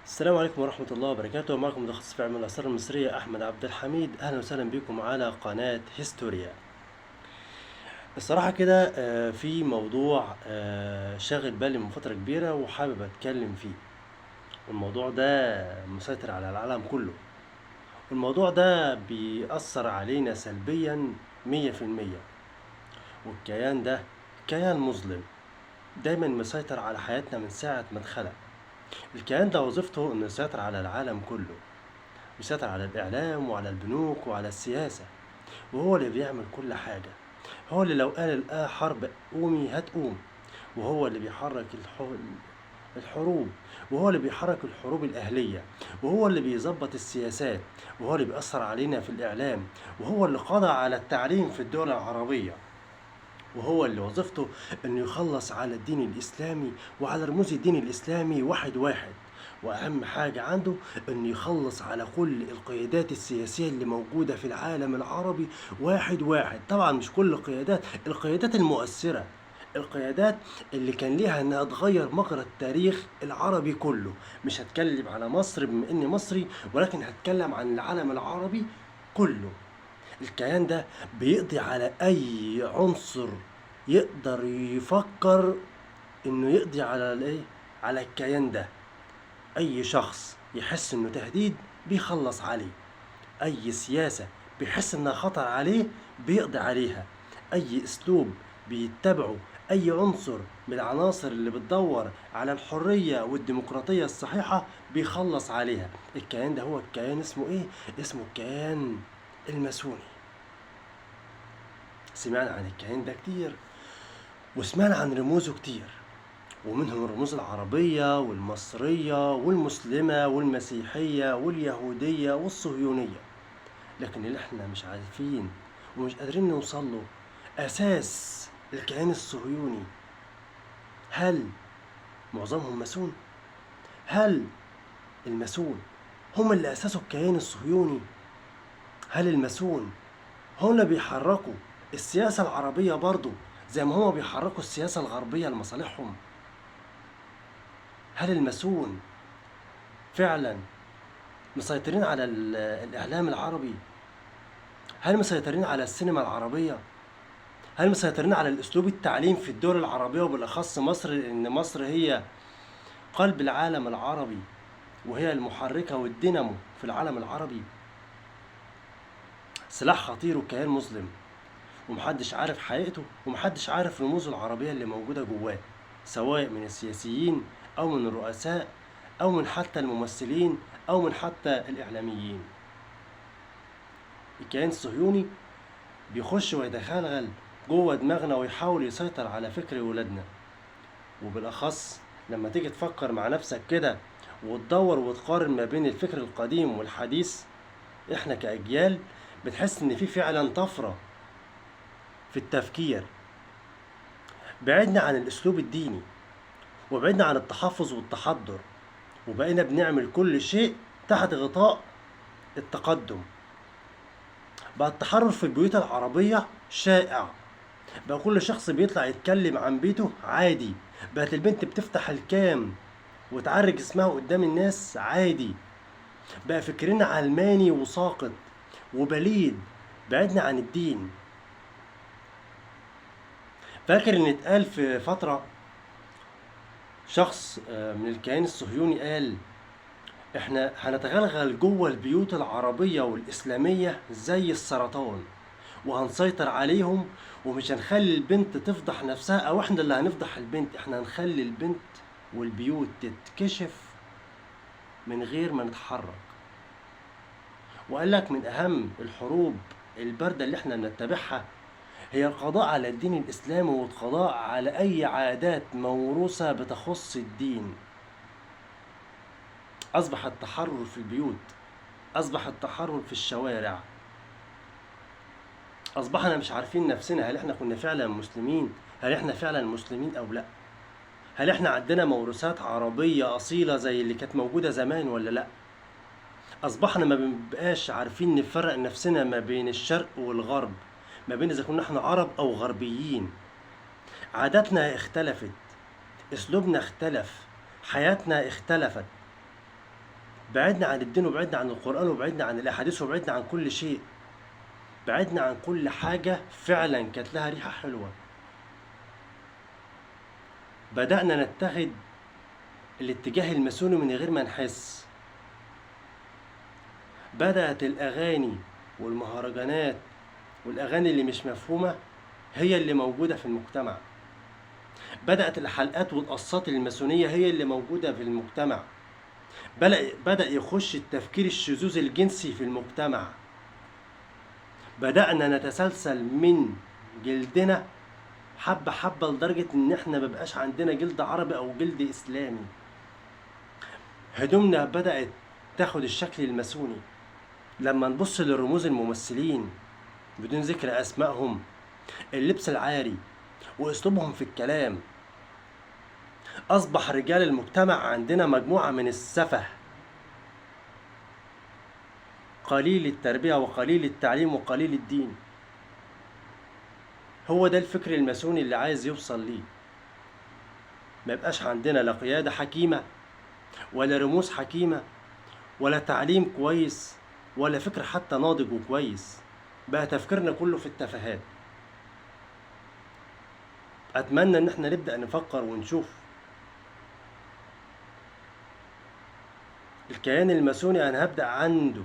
السلام عليكم ورحمة الله وبركاته. معكم متخصص في علم الآثار المصرية أحمد عبد الحميد. أهلا وسهلا بكم على قناة هيستوريا. الصراحة كده في موضوع شاغل بالي من فترة كبيرة وحابب أتكلم فيه، والموضوع ده مسيطر على العالم كله، والموضوع ده بيأثر علينا سلبيا 100%. والكيان ده كيان مظلم دايما مسيطر على حياتنا من ساعة ما اتخلق. الكيان ده وظيفته انه يسيطر على العالم كله، بيسيطر على الاعلام وعلى البنوك وعلى السياسة، وهو اللي بيعمل كل حاجة. هو اللي لو قال الآه حرب قومي هتقوم، وهو اللي بيحرك الحروب، وهو اللي بيحرك الحروب الأهلية، وهو اللي بيظبط السياسات، وهو اللي بيأثر علينا في الإعلام، وهو اللي قضى على التعليم في الدول العربية، وهو اللي وظيفته انه يخلص على الدين الاسلامي وعلى رموز الدين الاسلامي واحد واحد. واهم حاجة عنده انه يخلص على كل القيادات السياسية اللي موجودة في العالم العربي واحد واحد. طبعا مش كل القيادات، القيادات المؤثرة، القيادات اللي كان ليها انها تغير مجرى التاريخ العربي كله. مش هتكلم على مصر بما اني مصري، ولكن هتكلم عن العالم العربي كله. الكيان ده بيقضي على اي عنصر يقدر يفكر انه يقضي على الايه، على الكيان ده. اي شخص يحس انه تهديد بيخلص عليه، اي سياسة بيحس انها خطر عليه بيقضي عليها، اي اسلوب بيتبعه، اي عنصر من العناصر اللي بتدور على الحرية والديمقراطية الصحيحة بيخلص عليها. الكيان ده هو الكيان اسمه ايه؟ اسمه الكيان الماسوني. سمعنا عن الكيان ده كتير، وسمعنا عن رموزه كتير، ومنهم الرموز العربية والمصرية والمسلمة والمسيحية واليهودية والصهيونية. لكن اللي احنا مش عارفين ومش قادرين نوصل له أساس الكيان الصهيوني، هل معظمهم ماسون؟ هل الماسون هم اللي أسسوا الكيان الصهيوني؟ هل الماسون هم اللي بيحركوا السياسة العربية برضو زي ما هما بيحركوا السياسة الغربية لمصالحهم؟ هل الماسون فعلا مسيطرين على الإعلام العربي؟ هل مسيطرين على السينما العربية؟ هل مسيطرين على الأسلوب التعليم في الدول العربية وبالأخص مصر، لأن مصر هي قلب العالم العربي وهي المحركة والدينامو في العالم العربي؟ سلاح خطير وكيان مظلم، ومحدش عارف حقيقته ومحدش عارف رموزه العربية اللي موجودة جواه، سواء من السياسيين أو من الرؤساء أو من حتى الممثلين أو من حتى الإعلاميين. الكيان الصهيوني بيخش ويتخلغل جوه دماغنا ويحاول يسيطر على فكر ولادنا، وبالأخص لما تيجي تفكر مع نفسك كده وتدور وتقارن ما بين الفكر القديم والحديث، احنا كأجيال بتحس ان في فعلا طفرة في التفكير. بعدنا عن الأسلوب الديني وبعدنا عن التحفظ والتحضر، وبقينا بنعمل كل شيء تحت غطاء التقدم. بقى التحرر في البيوت العربية شائع، بقى كل شخص بيطلع يتكلم عن بيته عادي، بقت البنت بتفتح الكام وتعرج اسمها قدام الناس عادي، بقى فكرنا علماني وساقط وبليد. بعدنا عن الدين. فاكر ان اتقال في فترة شخص من الكيان الصهيوني قال احنا هنتغلغل جوه البيوت العربية والإسلامية زي السرطان، وهنسيطر عليهم، ومش هنخلي البنت تفضح نفسها، او احنا اللي هنفضح البنت، احنا هنخلي البنت والبيوت تتكشف من غير ما نتحرك. وقال لك من اهم الحروب الباردة اللي احنا بنتبعها هي القضاء على الدين الإسلامي والقضاء على أي عادات موروثة بتخص الدين. أصبح التحرر في البيوت، أصبح التحرر في الشوارع، أصبحنا مش عارفين نفسنا هل احنا كنا فعلا مسلمين، هل احنا فعلا مسلمين أو لا، هل احنا عندنا موروثات عربية أصيلة زي اللي كانت موجودة زمان ولا لا. أصبحنا ما بنبقاش عارفين نفرق نفسنا ما بين الشرق والغرب، ما بين إذا كنا احنا عرب أو غربيين. عاداتنا اختلفت، أسلوبنا اختلف، حياتنا اختلفت. بعدنا عن الدين وبعدنا عن القرآن وبعدنا عن الأحاديث وبعدنا عن كل شيء، بعدنا عن كل حاجة فعلا كانت لها ريحة حلوة. بدأنا نتخذ الاتجاه الماسوني من غير ما نحس. بدأت الأغاني والمهرجانات والأغاني اللي مش مفهومة هي اللي موجودة في المجتمع. بدأت الحلقات والقصات الماسونية هي اللي موجودة في المجتمع. بدأ يخش التفكير الشذوذ الجنسي في المجتمع. بدأنا نتسلسل من جلدنا حبة حبة لدرجة إن إحنا مبقاش عندنا جلد عربي أو جلد إسلامي. هدومنا بدأت تاخد الشكل الماسوني. لما نبص للرموز الممثلين بدون ذكر أسمائهم، اللبس العاري وأسلوبهم في الكلام، أصبح رجال المجتمع عندنا مجموعة من السفه، قليل التربية وقليل التعليم وقليل الدين. هو ده الفكر الماسوني اللي عايز يوصل ليه. ما يبقاش عندنا لا قيادة حكيمة ولا رموز حكيمة ولا تعليم كويس ولا فكر حتى ناضج وكويس. بقى تفكيرنا كله في التفاهات. أتمنى إن احنا نبدأ نفكر ونشوف الكيان الماسوني. أنا هبدأ عنده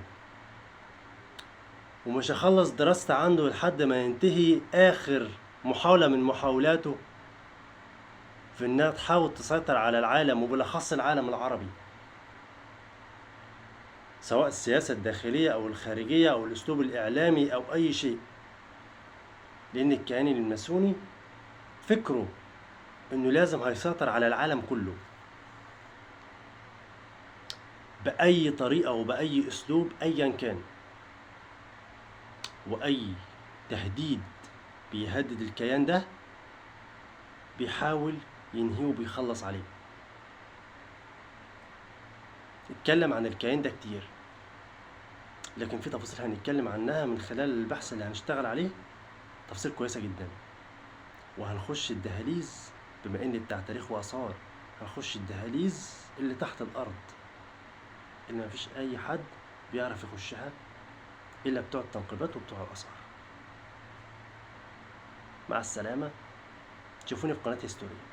ومش هخلص دراستي عنده لحد ما ينتهي آخر محاولة من محاولاته في إنها تحاول تسيطر على العالم، وبالأخص العالم العربي، سواء السياسة الداخلية أو الخارجية أو الأسلوب الإعلامي أو أي شيء. لأن الكيان الماسوني فكره إنه لازم هيسيطر على العالم كله بأي طريقة وبأي أسلوب أيا كان، وأي تهديد بيهدد الكيان ده بيحاول ينهيه وبيخلص عليه. اتكلم عن الكيان ده كتير، لكن في تفاصيل هنتكلم عنها من خلال البحث اللي هنشتغل عليه، تفاصيل كويسة جدا. وهنخش الدهاليز، بما ان بتاع تاريخ وآثار، هنخش الدهاليز اللي تحت الأرض اللي مفيش أي حد بيعرف يخشها إلا بتوع التنقيبات وبتوع الآثار. مع السلامة، تشوفوني في قناة هيستوريا.